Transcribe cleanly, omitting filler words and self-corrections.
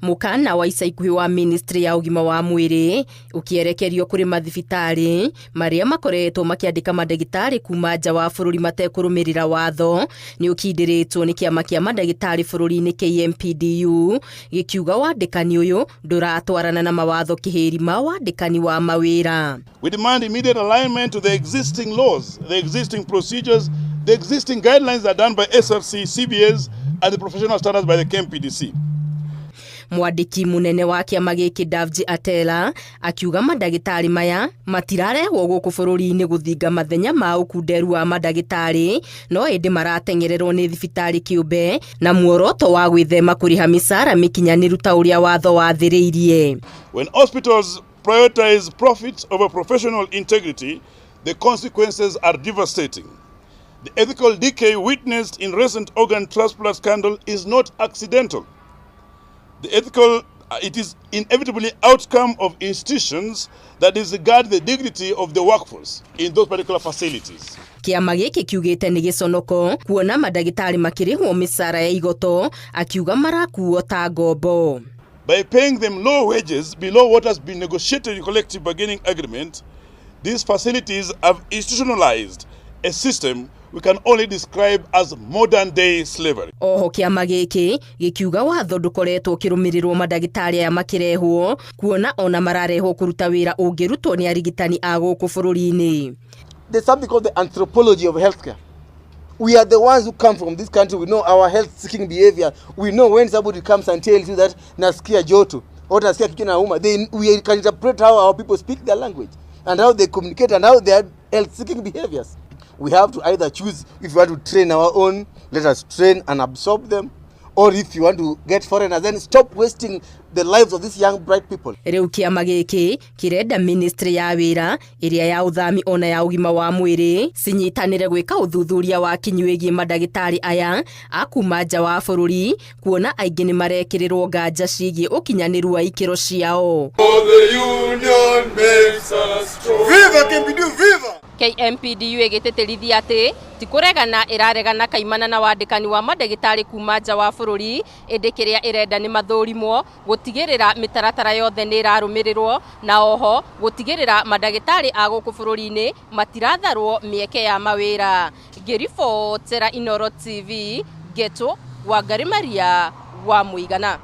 Mũkana wa ica ikuhĩ wa ministry ya ũgima wa mwĩrĩ ũkĩerekerio kũrĩ mathibitarĩ marĩa makoretwo makĩandĩka mandagĩtarĩ kuma nja wa bũrũri matekũrũmĩrĩra watho nĩ ũkindĩrĩtwo nĩ kĩama kĩa mandagĩtarĩ bũrũri-inĩ KMPDU, gĩkiuga wandĩkani ũyũ ndũratwarana na mawatho kĩhĩri ma wandĩkani wa mawĩra. We demand immediate alignment to the existing laws, the existing procedures, the existing guidelines that are done by SRC, CBAs, and the professional standards by the KMPDC. Mwandĩki munene wa kĩama gĩkĩ Davji Atela akiuga mandagĩtarĩ maya matirarehwo gũkũ bũrũri-inĩ gũthinga mathenya ma ũkunderu wa mandagĩtarĩ, no ĩndĩ marateng'ererwo nĩ thibitarĩ kĩũmbe na muoroto wa gwĩthema kũrĩha mĩcara mĩkinyanĩru ta ũrĩa watho wathĩrĩirie. When hospitals prioritize profit over professional integrity, the consequences are devastating. The ethical decay witnessed in recent organ transplant scandal is not accidental. The ethical, it is inevitably outcome of institutions that disregard the dignity of the workforce in those particular facilities. Kĩama gĩkĩ kiugĩte nĩ gĩconoko kuona mandagĩtarĩ makĩrĩhwo mĩcara ya igoto, akiuga marakuo ta ngombo. By paying them low wages below what has been negotiated in collective bargaining agreement, these facilities have institutionalized a system we can only describe as modern day slavery. Oho kĩama gĩkĩ gĩkiuga watho ndũkoretwo ũkĩrũmĩrĩrwo mandagĩtarĩ aya makĩrehwo, kuona ona mararehwo kũruta wĩra ũngĩrutwo nĩ arigitani a gũkũ bũrũri-inĩ. There's something called the anthropology of healthcare. We are the ones who come from this country. We know our health-seeking behavior. We know when somebody comes and tells you that nasikia joto or nasikia kichwa inauma, we can interpret how our people speak their language and how they communicate and how their health-seeking behaviors. We have to either choose: if we want to train our own, let us train and absorb them, or if you want to get foreigners, then stop wasting the lives of these young bright people. Rĩu kĩama gĩkĩ kĩrenda ministry ya wĩra, ĩrĩa ya ũthami ona ya ũgima wa mwĩrĩ cinyitanĩre gwĩka ũthuthuria wa kinyi wĩgiĩ mandagĩtarĩ aya a kuma nja wa bũrũri, kuona aingĩ nĩ marekĩrĩrwo nganja ciĩgiĩ ũkinyanĩru wa ikĩro ciao. The union makes us strong. Viva KMPDU, viva! KMPDU ĩgĩtĩtĩrithia atĩ ti kũregana ĩraregana kaimana na wandĩkani wa mandagĩtarĩ kuma nja wa bũrũri, ĩndĩ kĩrĩa ĩrenda nĩ mathũrimwo gũtigĩrĩra mĩtaratara yothe nĩ ĩrarũmĩrĩrwo, na oho gũtigĩrĩra mandagĩtarĩ a gũkũ bũrũri-inĩ matiratharwo mĩeke ya mawĩra. Ngĩribotera Inooro TV, Ngeto Wangari Maria wa Mũigana.